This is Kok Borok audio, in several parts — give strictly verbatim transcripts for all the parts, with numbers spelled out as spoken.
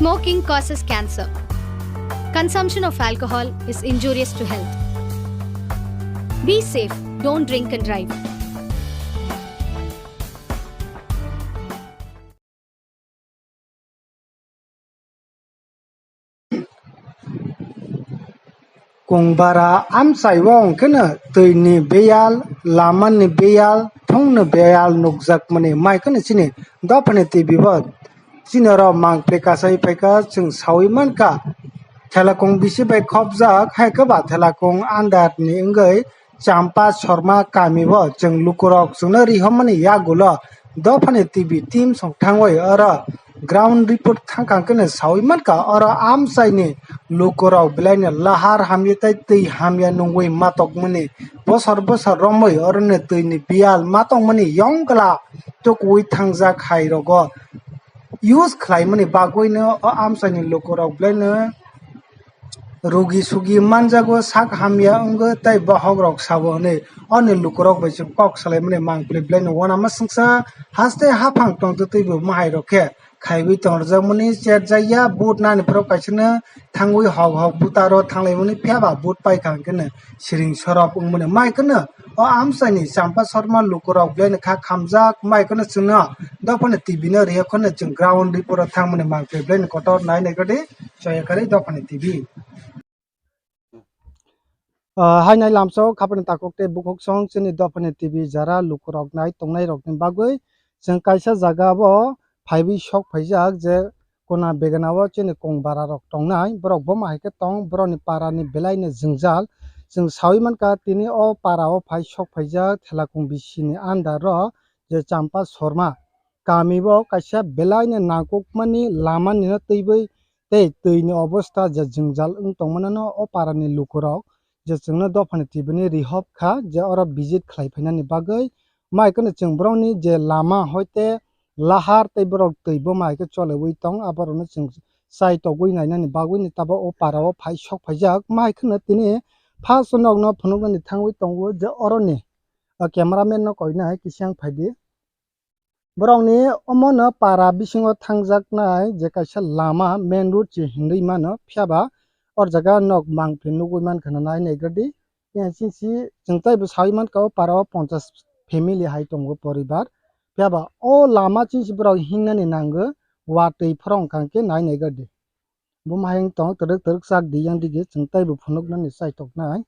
Smoking causes cancer. Consumption of alcohol is injurious to health. Be safe, don't drink and drive. Kungbara amchai o hwnkhe no twi ni beyal, lama ni beyal, thung ni beyal nukjak mani, mai kheno chini dophani T V bo chini oro mangpli kasai phaikha, chwng saui mankha thelakung bisi bai khopjak, hai khe ba thelakung under ni wngwi Champa Sharma kami o chwng lukurok chwngno rihormani yagulo dophani T V team song thangwi oro ground report thangkha hwnkhe saui mankha oro amchaini lukurok belaino lahar hamya tei twi hamya nungwi matokmani bosor bosor romwi oroni twini biyal matokmani yongla tukuwi thangjak hai rogo use khlaimani bagwino o amchaini lukurok belaino rugi sugi manjago, sak hamya wngo tei bohok rok sabo hwnwi oni lukurok bai se kok salaimani mangpili belaino uanama swngsa haste haphang tongtwtwi bo mahairok khe khaiwi tongjakmani chetjakya but nani borok kaisano thangwi hok hok butaro thanglaimani phiyaba but paikha hwnkhe siring sorop wngmani mai kheno o amchaini Champa Sharma lukurok belaino kha khamjak mai kheno chwngno dophani T V no rihorkheno chwng ground report o thangmani mangpili belaino kotor nai naikhadi. Choya kwrwi dophani T V. Ah, hainai lamsao khapani takhuk tei bukhuk song chini dophani T V jara lukurok nai tongnai rokni bagwi chwng kaisa jaga o phaiwi sok phaijak je kona begana o chini kong bara rok tongnai borok bo ma hai khe tong borokni para ni belai no jwngjal chwng saui mankha tini o para o phai sok phaijak Thelakung bisi ni under o je Champa Sharma kami o kaisa belai no nangkukmani lama ni no twiwi tei twi ni obosta je jwngjal wng tongmano no o para ni lukurok je chwngno dophani T V ni rihop kha je oro visit khlai phainani bagwi mai kheno chwng borokni je lama hoite lahar tei borok twi bo mai khe choliwi tong aborokno chwng chai togwi nainani bagwi ni tabo o para o phai sok phaijak mai kheno tini first o nokno phunuknani thangwi tongo je oroni o cameraman no koinai kisa wng phaidi. Borokni omono para bisingo thangjaknai je kaisa lama main road se hinwi mano, phiyaba o jaga nok mangphi nugwi mankha na nai naigradi. Chwng taibo sawi mankha o para o ponchas family hai tongo poribar, phiyaba o lama chisi borok hingnani nango watwi phorong kha hwnkhe nai naigradi. Bo ma hayung tong twrwk twrwk chak di yang dige chwng taibo phunuknani chaitoknai.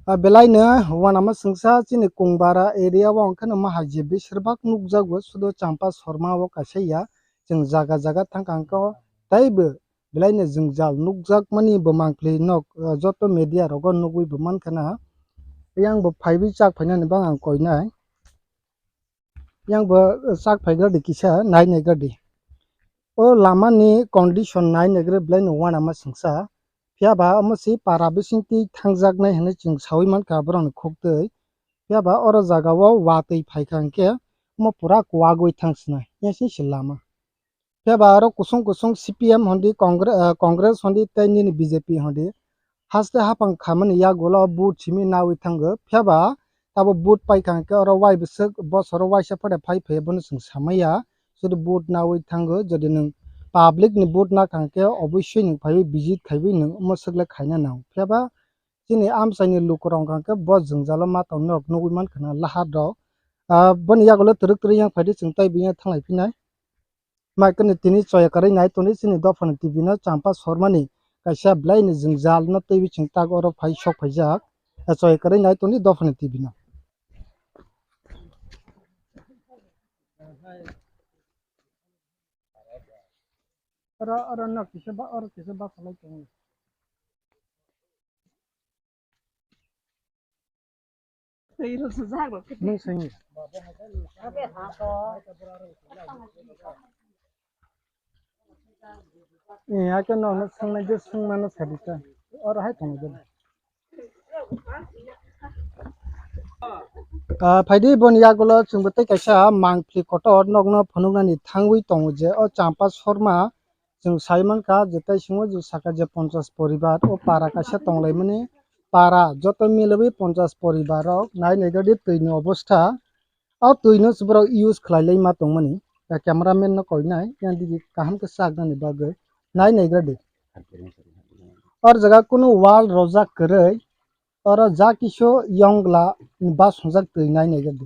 A belaino uanama chwngsa chini Kungbara area o hwnkhe no maha je besirbak nukjago sudo Champa Sharma o kaisa ya chwng jaga jaga thangkha hwnkhe taibo belaino jwngjal nukjakmani bo mangpli nok joto media rogo nugwi bo mankha na. Yang bo phaiwi chak phainani bang ang koinai. Yang bo chak phaigra di kisa nai naigra di. O lama ni condition nai naigra belai no uanama chwngsa. Phiyaba omo si para bisingtwi thangjaknai hinwi chwng sawi mankha borokni khuktwi. Phiyaba oro jaga o watwi phaikha hwnkhe omo pura kuwagwi thangsinai. Yasing si lama. Phiya ba aro kusung kusung C P M hondi, Congre-, ah, Congress hondi tei nini B J P hondi haste haphang khamani yagulo vote simi nawi thango. Phiya ba tabo vote paikha hwnkhe oro wai bwswk bosoro waisa phade phai phaiya bono chwng samaya. Jodi vote nawi thango, jodi nwng public ni vote nakha hwnkhe oboisoi nwng phaiwi visit khaiwi nwng omo swkle khaina nang. Phiya ba chini amchaini lukurok hwnkha hwnkhe bo jwngjalo ma tongna rok nugwi mankha na lahar rok. Ah, boni yagulo twrwk twrwk yang phaidi chwng tei bini thanglai phinai. Mai khe tini choya kwrwi nai toni chini dophani T V no Champa Sharma ni kaisa belai ni jwngjal no twiwi chwng tak oro phai sok phaijak. Choya kwrwi nai toni dophani T V no. Oro, oro no kisa ba, oro kisa ba salai tongo. Twi rw sujak rw. Nung sini. Eh, ake no, no, sung na je, sung ma no, sadi ta. Oro hai tongo je. Ah, phaidi boni yagulo chwngbo tei kaisa mangpli kotor nokno phunuknani thangwi tongo je, o Champa Sharma. Chwng sai mankha je tei simo je saka je ponchas poribar o para kaisa tonglaimani para joto milwi ponchas poribar rok nai naigra di twi ni obostha. O twi no se borok use khlai lai ma tongmani. eh, cameraman no koinai, yang digi kaham khe chaknani bagwi nai naigra di. Or jaga kunu wall rojak kwrwi, oro ja kisu yongla bas hwnjak twi nai naigra di.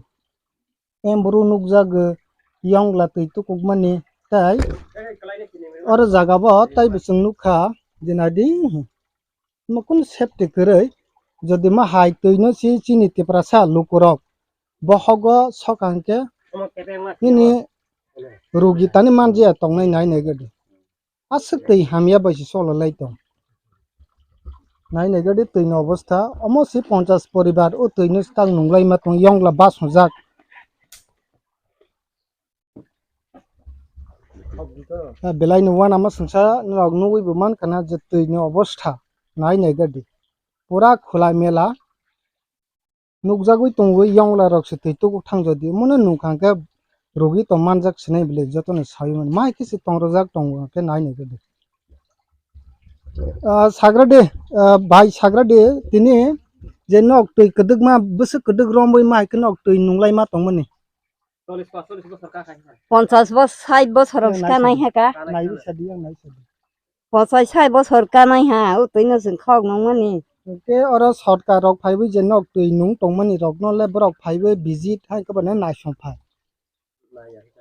Embru nukjago yongla twi tukukmani tei oro jaga bo tei bo chwng nukha je nai di. Omo kunu safety kwrwi, jodi ma hai twi no si chini Tiprasa lukurok bohogo soka hwnkhe nini rugi tani manjaya tongnai nai nai gadi. Aswk twi hamya bai se choli lai tong. Nai nai gadi twi ni obostha, omo si ponchas poribar o twi no tang nunglai ma tong yongla bas hwnjak. Ah, belai ni uanama sengsa norok nugui bo mankha na je twi ni obostha nai nai gadi. Pura khulai mela nukjagui tongwi yongla rok se twi tukuk thang jodi. Omo no nukha hwnkhe rugi tong manjak sinai bwlwi jotono saui mano. Mai khe se tong rwjak tongo hwnkhe nai nai gadi. Ah, sagra de, ah, bai sagra de tini je nok twi kwdwkma bwswk kwdwk romwi mai khe nok twi nunglai ma tongmani. Ponchas bos-, sait bosor rok Nai sika nai sadi. Haka. Nai sadi, ang nai sadi. Ponchas sait bosor ka nai ha, o twi no chwng khok nung mani. Hwnkhe oro sorkar rok phaiwi je nok twi nung tong mani rok no le borok phaiwi visit hai khe bo naisong phai.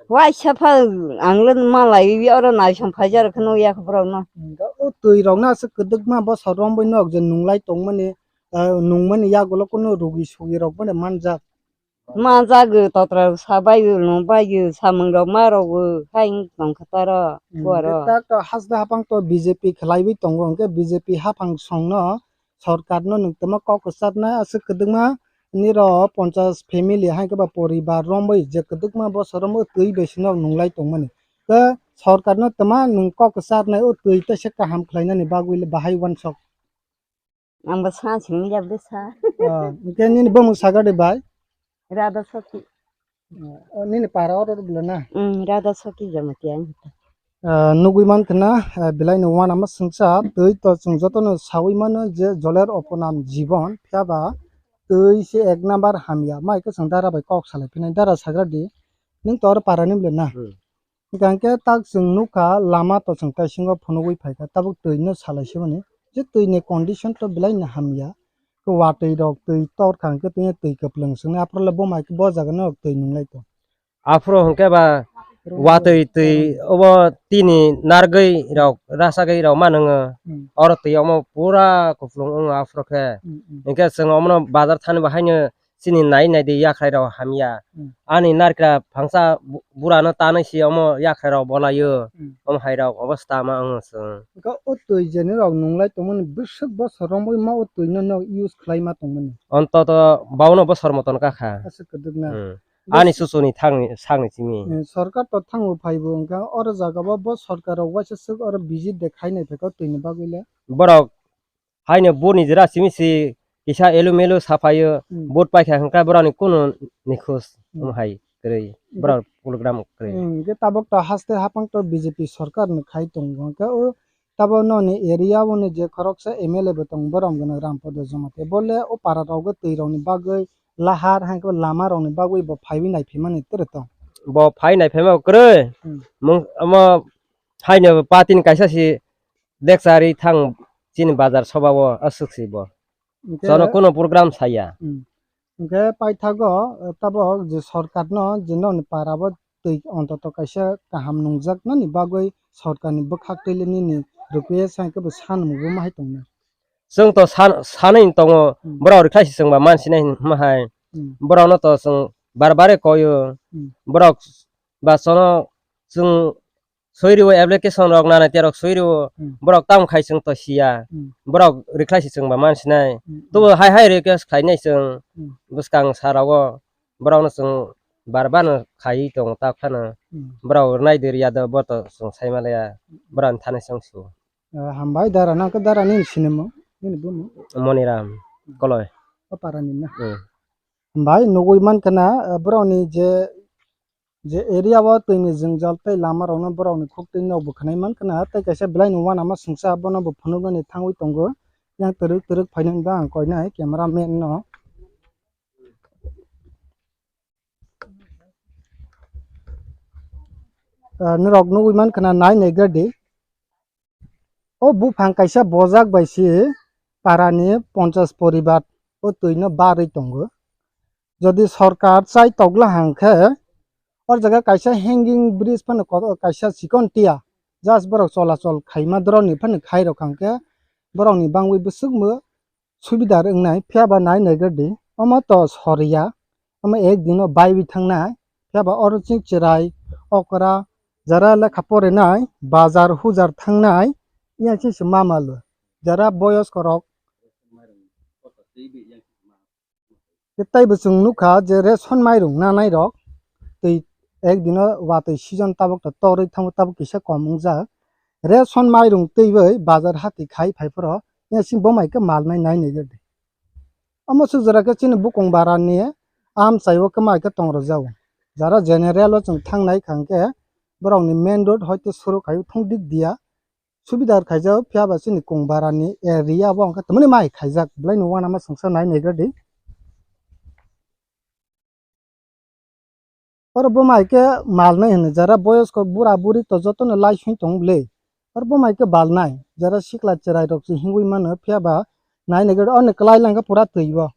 Waisa pha ang le malai wi oro naisong phai jar kheno yak borok no. Hwnkhe o twi rok no aswk kwdwkma bosor romwi nok je nunglai tong mani, ah, nung mani yagulo kunu rugi sugi rok bo manjak. Ma jagwi totra rok sa baigwi, lung baigwi, samung rok ma rogwi, hai wng tong kha taro, hmm, kuaro. Tak to haste haphang to B J P khwlaiwi tongo, hwnkhe B J P haphang songno sorkar no nwng tamo kok kwchaknai aswk kwdwkma niro ponchas family hai khe ba poribar romwi je kwdwkma bosor romwi twi bai sino nunglai tongmani. Khe sorkar no tama nwng kok kwchaknai o twi teisa kaham khlainani bagwi le bahai uansuk. Ang bo sa simi ya bwsa. Ah, hwnkhe nini bumung saga de bai? Radha Saki. Ah, nini para oro bwla na? Mm, Radha Saki Jamatia ang. Ah, nugui man khna, ah, belai no uanama sengsa, twi to chwng joto no saui mano je joler oponam jibon, phiya ba twi se ek number hamya, mai khe chwng dara bai kok salai phinai, dara sagra di, nwng to oro para ni bwla na? Hmm. Hingkha hingkhe tak chwng nukha lama to chwng taisingo phunugwi phaikha, tabuk twi no salai simani je twi ni condition to belai no hamya, watwi rok twi torkha hingkhe twi kwplwng swngnai, aphuru le bo mai bo jaga no twi nunglai tong. Aphuru hingkhe ba watwi twi obo tini nargwi rok rasagwi rok ma nwngo, hmm, oro twi omo pura kwplwng wngo aphuru khe, hmm, hmm, hingkhe chwng omono bazar thani bo haino chini nai nai di yakhrai rok hamya. Hmm. Ani narikra phangsa bu-, bura no tanwi si omo yakhrai rok bolaio. Hmm. Omo hai rok obostha ma wngo chwng. Eko o twi jeni rok nunglai tongmani bwswk bosor romwi ma o twi no nog use khlai ma tongmani. Ontoto bauno bosor moton kakha. Aswk kwdwk na. Hmm. Ani susuni thangni, sakni simi. Hmm, sorkar to thango phaibo wngkha oro jaga bo, bo sorkar rok waisa swk oro visit de khai nai phaikha twi ni bagwi le. Borok Haino boni jora simi si kisa elu melu sapaio, hmm, vote paikha hwnkha borokni kunu nikhos, hmm, omo hai kwrwi, hmm, borok program kwrwi. Hmm, hwnkhe tabuk to haste haphang to B J P sorkar ni khai tongo, hwnkhe o tabuk noni area o ni je khoroksa M L A bo tongo, borom gwnang Rampada Jamatia, bo le o para rogo twi rok ni bagwi lahar hai khe lama rok ni bagwi bo phaiwi nai phaimani tere tong. Bo phai nai phaima kwrwi, hmm, mung omo haino party ni kaisa si dekchari thang chini bazar soba o aswk si bo. Hwnkhe, jono kuno program saya. Hmm. Hwnkhe paithago, eh, tabok je sorkar no je noni para bo twi ontoto kaisa kaham nungjak nani bagwi sorkar ni bwkhak twi le nini request hai khe bo sanmung bo ma hai tong na. Chwng to san-, sanwi tongo, hmm, borok rikhlai si chwng ba mansinai hwnma hai. Hmm. Borok no to chwng bar bare koio. Hmm. Borok ba chono chwng soi rwo, application rok nana terok soi rwo, hmm, borok tamo khai chwng to siya, hmm, borok rikhlai si chwng ba mansinai, hmm, hmm, tobo hai hai request khlainai chwng, hmm, bwskang sara o borok no chwng bar bar no khai tongo tak phano, hmm, borok rwnai de riya do bo to chwng sai ma laya, borok ni thani chwng su. Ah, hambai dara nang khe dara nini sinimo, nini bumo? Moniram, hmm, Koloi. O para ni na? Hmm. Hambai nugui man khna, ah, borok ni je je area o twi ni jwngjal tei lama rok no borok ni khuk twi nok bo khwnai man khna tei kaisa belai ni uanama sengsa abono bo phunuknani thangwi tongo. Yang twrwk twrwk phainani ba ang koinai camera man no. Ah, norok nugwi mankha na, nai naigra di. O buphang kaisa bojak bai se parani ponchas poribar o twi no barwi tongo. Jodi sorkar chai tokla hang khe, o jaga kaisa hanging bridge phano ko-, kaisa chikon tiya, just borok cholachol khaima doroni phano khai rok hang khe, borokni bangwi bwswkmo subidar wngnai, phiya ba nai naigra di. Omo to soriya, omo ek dino baiwi thangnai, phiya ba oro chwng chwrai, okra, jara lekha porinai, bazar hujar thangnai, yang chwng se ma malo. Jara boyosko rok. Tei taibo chwng nukha je ration mairung nanai rok twi ek dino watwi season tabuk to torwi thango, tabuk kisa kom wngjak. Ration mairung twiwi bazar hati khai phai phoro, ya chwng bo mai khe mal nai nai naigra di. Omo swk jora khe chini bukung bara ni amchai o khe mai khe tong rwjago. Jara general o chwng thang nai kha hwnkhe borok ni main road hoite suru khai thung dik diya. Subidar khaijak, phiya ba chini kung bara ni area bo hwnkhe tamani mai khaijak, belai no uanama swngsa nai naigra di. Oro bo mai khe mal nai hwnwi, jara boyosko bura buri to jotono lai swi tong bwle. Oro bo mai khe bal nai, jara sikla chwrai rok se hingwi mano, phiya ba nai naigra di, oni kwlai lang khe pura twi bo.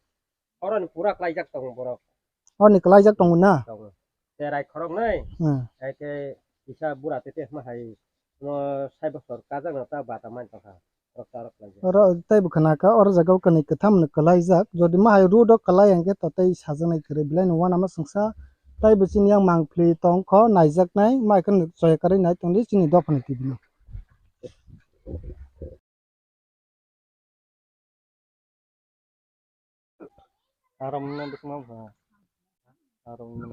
Oroni pura klaijak tongo borok. Oroni klaijak tongo na? Tongo. Cherai khoroknwi. Hmm. Hai khe kisa bura tete ma hai no sai bosor kajak no ta bata man tongkha. Rok ta rok klaijak. Oro tei bo khna kha, oro jaga o kwnwi kwtham no klaijak. Jodi ma hai road o klai hwnkhe to tei sajaknai kwrwi belai no uanama swngsa. Tai bo chini yang mangpli tongkho naijaknai, mai khe no choya kwrwi nai tongdi chini dophani T V no. Aram na dukma ba. Aram na.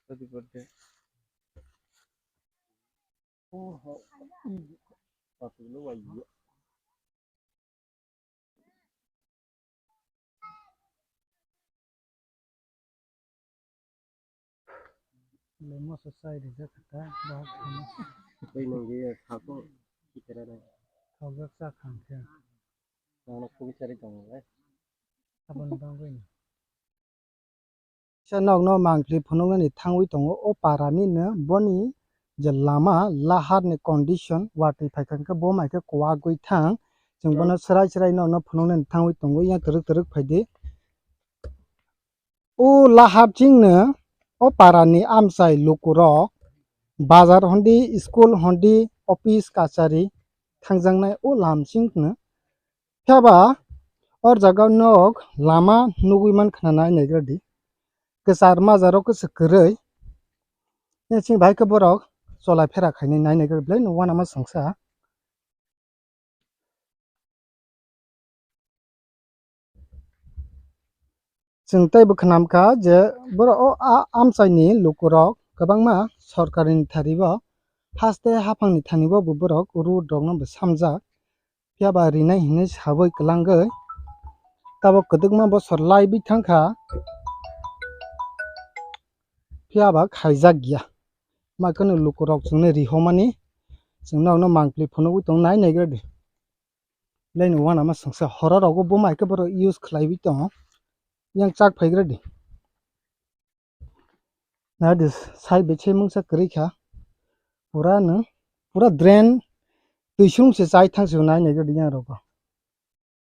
Tadi birthday. Oh, ha. Patu lo wa iya. Lemo sa sai rijak kha ta, bahai kheno. Tei nungwi thako kitere nai. Thokjak cha khang khe. Nono khugwi chari tongo le. Aboni bagwi no. Kisa nokno mangpli phunuknani thangwi tongo o parani no, boni je lama lahar ni condition watwi phaikha hwnkhe bo mai khe kwagwi thang. Chwng bono swrai swrai nokno phunuknani thangwi tongo, yang twrwk twrwk phaidi. O lahar chingno o parani amchai lukurok bazar hondi, school hondi, office kachari thangjaknai o lam chingno. Phiya ba o jaga nok lama nugwi man khna nai naigra di. Kwchar majaro kwchwk kwrwi. Chini bai khe borok chola phera khainai nai naigra belai no uanama swngsa. Chwng tei bo khnam kha je borok o a-, amchaini lukurok kwbangma sorkarni thani bo haste haphangni thani bo bo borok road rokno bo samjak. Phiya ba rinai hinwi sawi kwlangwi tabok kwdwkma bosor laiwi thangkha. Phiya ba khaijak ya. Ma kheno lukurok chwngno rihomani chwng nokno mangpli phunugwi tong nai naigra di. Belai no uanama swngsa horo rogo bo mai khe borok use khlaiwi tongo. Yang chak phaigra di. Nai di sai bechai mungsa kwrwi kha. Pura no, pura drain twi sung se chai thang se nai naigra di yang rogo.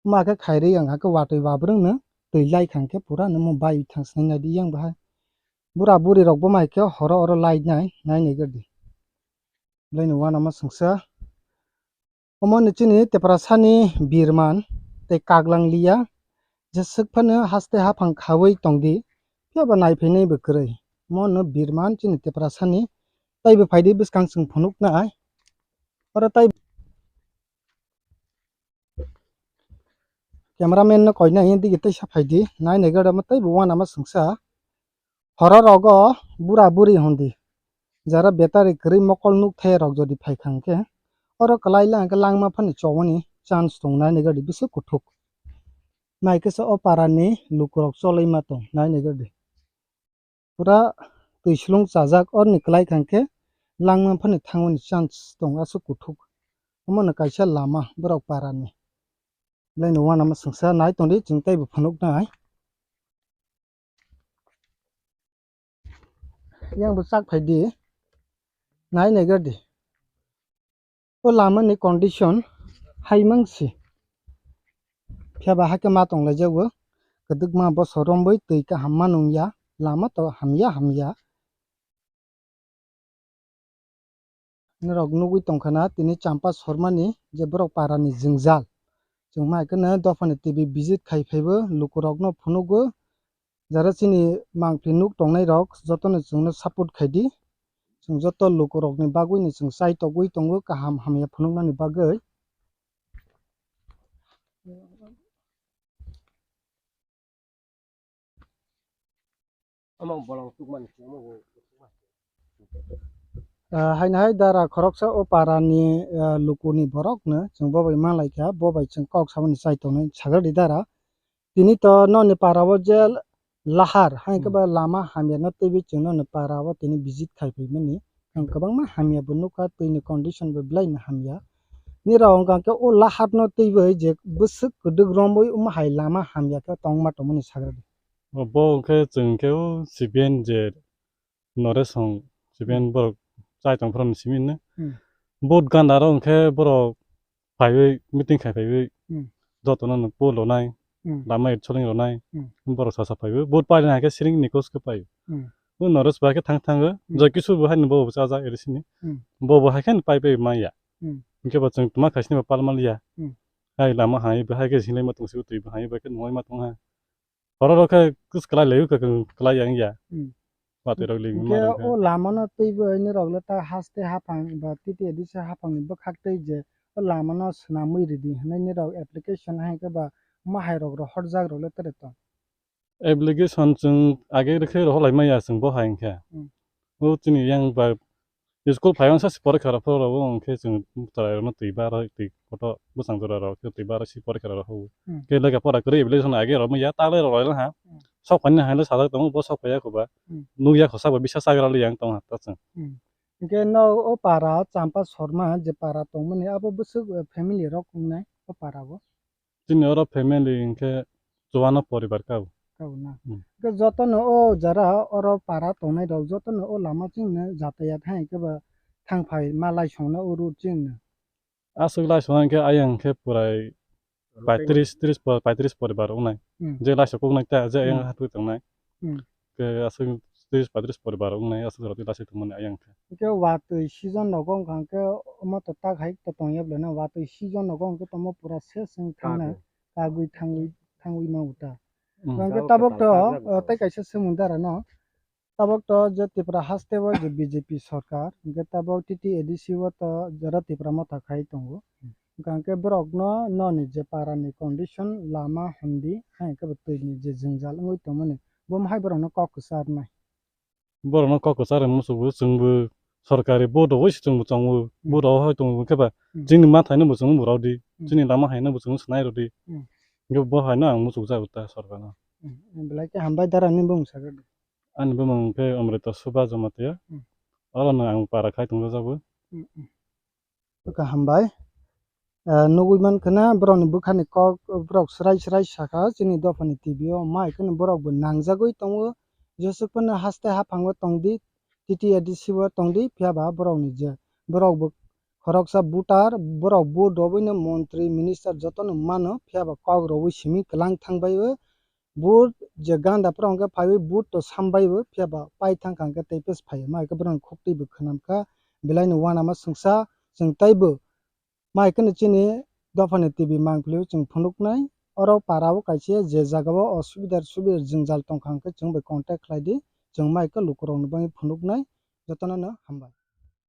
Ma khe khairwi ang hakhe watwi wabrwng no twi lai khang khe pura no mo bai thang se nai di yang bahai. Bura buri rok bo mai khe horo oro lai nai nai naigra di. Belai no uanama swngsa. Omo ni chini Tiprasani birman tei kaglang liya, jeswk phano haste haphang khawi tongdi, phiya ba naiphai nai bo kwrwi. Omo no birman chini Tiprasani, tei bo phaidi bwskang chwng phunuknai. Oro tei cameraman no koinai digi teisa phaidi, nai naigra omo tei bo uanama swngsa. Horo rogo bura buri hondi. Jara battery kwrwi mokol nuk thaya rok jodi phai kha hwnkhe, oro kwlai lang khe langma phano chowani chance tong nai naigra di bwswk kuthuk. Nai khe se o para ni lukurok choloi ma tong nai naigra di. Pura twi slung chajak oroni kwlai kha hwnkhe langma phano thangmani chance tong aswk kuthuk. Omo no kaisa lama borok para ni. Belai no uanama swngsa nai tongdi chwng tei bo phunuk nai. Yang bo chak phai di. Nai nai gar di. O lama ni condition hai mang si. Phiya ba hakhe ma tong lai jago. Kwdwkma bosor romwi twi kaham ma nung ya. Lama to hamya hamya. Norok nugwi tongkha na tini Champa Sarma ni je borok para ni jwngjal. Chwng ma hai kheno dophani T V visit khai phaibo lukurok no phunugo. Jara chini mangphi nuk tongnai rok joto no chwng no support khai di. Chwng joto lukurok ni bagwi ni chwng chai togwi tongo kaham hamya phunuknani bagwi. Omo bolong tukmani se, omo bo tukma. Ah, haino hai dara khoroksa o para ni, ah, luku ni borok no chwng bo bai ma lai kha, bo bai chwng kok saboni chai tongnai sagar di dara. Tini to noni para o je lahar, hai khe Hmm. ba lama hamya no twiwi chwng noni para o tini visit khai phai mani. Ang kwbangma hamya bo nukha, twi ni condition bo belai no hamya. Nirok wngkha khe o lahar no twiwi je bwswk kwdwk romwi omo hai lama hamya khe tongma tongmani sagra di. O bo hwnkhe chwng khe o C P M je Noresong C P M Hmm. borok chai tong phuru simi no. Hmm. Vote ganda rok hwnkhe borok phaiwi meeting khai phaiwi Hmm. jotono no poll rwnai, Hmm. lama soling rwnai, Hmm. borok sasa phaiwi vote paina hai khe siring ni kos khe paio. Hmm. O Noresh bai khe thang thango, Hmm. joi kisu bo haino bo bo chajak eri sini. Hmm. Bo bo hai khe pai pai maya. Hmm. Hwnkhe bo chwng tma khai sini bo pal mal ya. Hmm. Hai lama hai bo hai khe singlai ma tong si twi bo hai bo khe nungwi ma tong ha. Borok rok khe kwchwk kwlai lai, kwchwk kwlai yang ya. Hmm. Watwi rok ligi Hwnkhe ma rok khe. O lama no twiwi nirok le ta haste haphang ba T T A D C haphang ni bwkhak twi je o lama no swnamwi ridi hwnwi nirok application hai khe ba ma hai rok rohorjak rok le tere tong. Application chwng age rwkhe rohor lai maya chwng bo hai hwnkhe. Hmm. O chini yang ba School phaiwng sa si porikha rok phuru rw-o, hwnkhe chwng chwrairokno twi bara twi kotor bwsang jora rok khe twi bara si porikha rok rw-o. Hmm. Khe lega pora kwrwi application age rw manya ta le rw lai ha. Hmm. Sok phani hai le sajak tongo, bo sok phaiya kho ba. Hmm. Nukya kho sabo bisa chagra li yang tong ha ta chwng. Hmm. Hwnkhe no o para Champa Sarma je para tongmani abo bwswk, eh, family rok wngnai o para o. Chini oro family hwnkhe chuano poribar kabo. Kabo na. Hmm. Hwnkhe jotono o jara oro para tongnai rok jotono o lama chwngno jatayat hai khe ba thang phai ma laisongno o road chwngno. Aswk laisong hwnkhe ayang khe purai paitris, tris po-, paitris poribar wngnai. Hmm. Je laisok wngnai ta je ayang Hmm. hatwi tongnai. Hmm. Khe aswk tris paitris poribar wngnai aswk rok twi laisok tongmani ayang khe. Hwnkhe watwi season rogo wngkha hwnkhe omo to tak hai to tongya belai no watwi season rogo hwnkhe tomo pura ses wng thangna Kagwi. kagwi thangwi thangwi ma uta. Hmm. Hwnkhe Tabok tabok to to, kajak uh, tei kaisa swngmung dara no. Tabok to je Tripura haste o je B J P sorkar, hwnkhe tabok T T A D C o to jara Tipra motha khai tongo. Hmm. Hwnkhe borok no noni je para ni condition lama hundi hai khe bo twi ni je jwngjal wngwi tongmani bo hai borok no kok kwchar nai. Borokno kok kwchar rwng muchungo, chwngbo sorkari vote rwui se chwngbo chongo, Hmm. vote rwui tongo, hwnkhe ba Hmm. chini ma thaino bo chwngno bo rw di, Hmm. chini lama haino bo chwngno swnai rw di. Hmm. Hwnkhe bo haino ang muchukjago ta sorkarno. Hmm. Belai khe hambai dara nini bumung sakhe. Ani bumung khe Amrita Subha Jamatia. Hmm. Orono ang para khai tongjago. Hmm, hmm. Kha hambai. Eh, nugui mankha na borokni bwkhani kok, borok swrai swrai sakha, chini dophani T V o, ma hai kheno borok bo nangjagwi tongo, jesuk phano haste haphango tongdi, T T A D C o tongdi, phiya ba borokni je, borok bo khoroksa voter, borok vote rwbaino montri, minister jotono mano, phiya ba kok rwui simi kwlang thangbai o, Vote je ganda phuru hwnkhe phaiwi vote to sambai bo, phiya ba pai thangkha hwnkhe tei pes phaiya. Ma hai khe borokni khuktwi bo khwnamkha, belai ni uanama swngsa, chwng teibo ma hai kheno chini dophani T V mangpili o chwng phunuknai. Oro para o kaisa je jaga o osubidar subidar jwngjal tongkha hwnkhe chwng bai contact khlai di, chwng ma hai khe lukurokni bagwi phunuknai. Jotono no hambai.